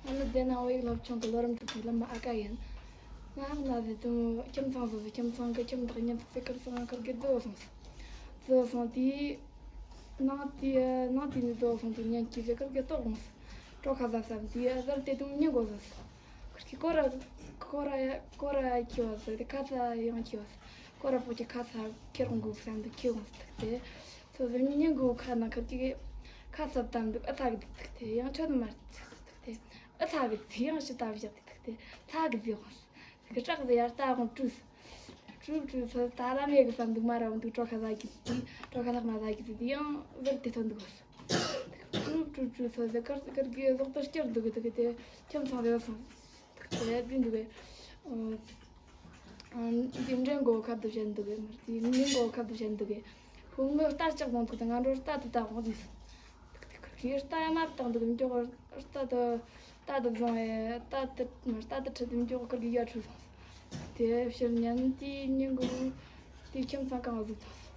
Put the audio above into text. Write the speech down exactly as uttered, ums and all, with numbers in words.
ང་ནི་བདེ་སྣང་བོད་ཡིག་སློབ་ཆུང་གི་ལོ་རིམ་དྲུག་པའི་སློབ་མ་ཨ་ཀ་ཡིན། ང་ཧང་ན་ཟེར་དུས་ཁྱིམ་ཚང་བཟོ་ཟེར། ཁྱིམ་ཚང་གི་ཁྱིམ་བདག་ཉིན་ཐོ་ཟེར་ཁར་སང་ཁར་གི་བཟོ་སོང་། བཟོ་སོང་དེའི་ནང་དེའི་ནང་དེ་ནས་བཟོ་སོང་དེ་ཉན་གྱི་ཟེར་ཁར་གི་ལྟོགས་སོང་། གྲོ་ཁ་ཟ་བསམ་དེའི་ཟར་དེ་དུང་ཉིན་གོ་ཟོས། ཁར་གི་ཀོ་ར་ཀོ་ར་ཀོ་ར་ཁྱི་བ་ཟེར་དེ་ཁ་ས་ཡང་ཁྱི་བ་ཟེར། ཀོ་ར་པོ་ཁྱི་ཁ་ས་ཁྱེར་འོང་གོ་བསམ་དུ་ཁྱི་འོང་ཟེར་དེ། སོ་སོ་ཉིན་གོ་ཁ་ན་ཁར་གི་ཁ་ས་བསམ་དུ་ཨ་ཐག་གི་ཐུག་དེ་ཡང་ཆོད་མ་ཐུག་དེ། ཨ་ཐག་གི་ཐུག་ཡང་ཕྱི་ལྟ་བཞག་དེ་ཐུག་དེ་ཐག་གི་ཟེར་འོང་། གི་སྐྲག་ཟེར་ཡར་ལྟ་འོང་བྲུས། བྲུས་བྲུས་ཚོ་ད་ལ་མེད་གི་བསམ་འདུག་མ་ར་འོང་འདུག་གྲོ་ཁ་ལག་གི་དེ་གྲོ་ཁ་ལག་མ་ལག་གི་དེ་ཡང་ཟེར་དེ་ཐོན་འདུག་བྲུས་བྲུས་བྲུས་ཚོ་ཟེར་ཀར་ཀར་གི་ཟོག་ཏུ་སྐྱུར་འདུག་གི་དེ་གི་དེ་ཁྱིམ་ཚང་རེ་སོང་། དེ་བྲིས་འདུག་གི་འདི་འདྲའི་མགོ་ཁབ་ཏུ་བྱས་འདུག་གི་མར་དེ་མི་མགོ་ཁབ་ཏུ་བྱས་འདུག་གི་ཁོ་ངོ་རྟ་ལྕག་མང་འདུག་དེ་ང་འགྲོ་རྟ་དུ་ད་འོང་དུས། ཁོས་རྟ་ཡ་མ་བཏང་འདུག་མགྱོགས་རྟ་དུ་རྟ་དུ་བཟུང་བས་རྟ་དུ་རྟ་དུ་ཁྲིད་དུ་མགྱོགས་ཁུར་གི་ཡར་ཁྲིད་སོང་། དེ་ཕྱིར་ཉན་དེའི་ཉིན་གུང་དེའི་ཁྱིམ་ཚང་གང་བཟོས་སོང་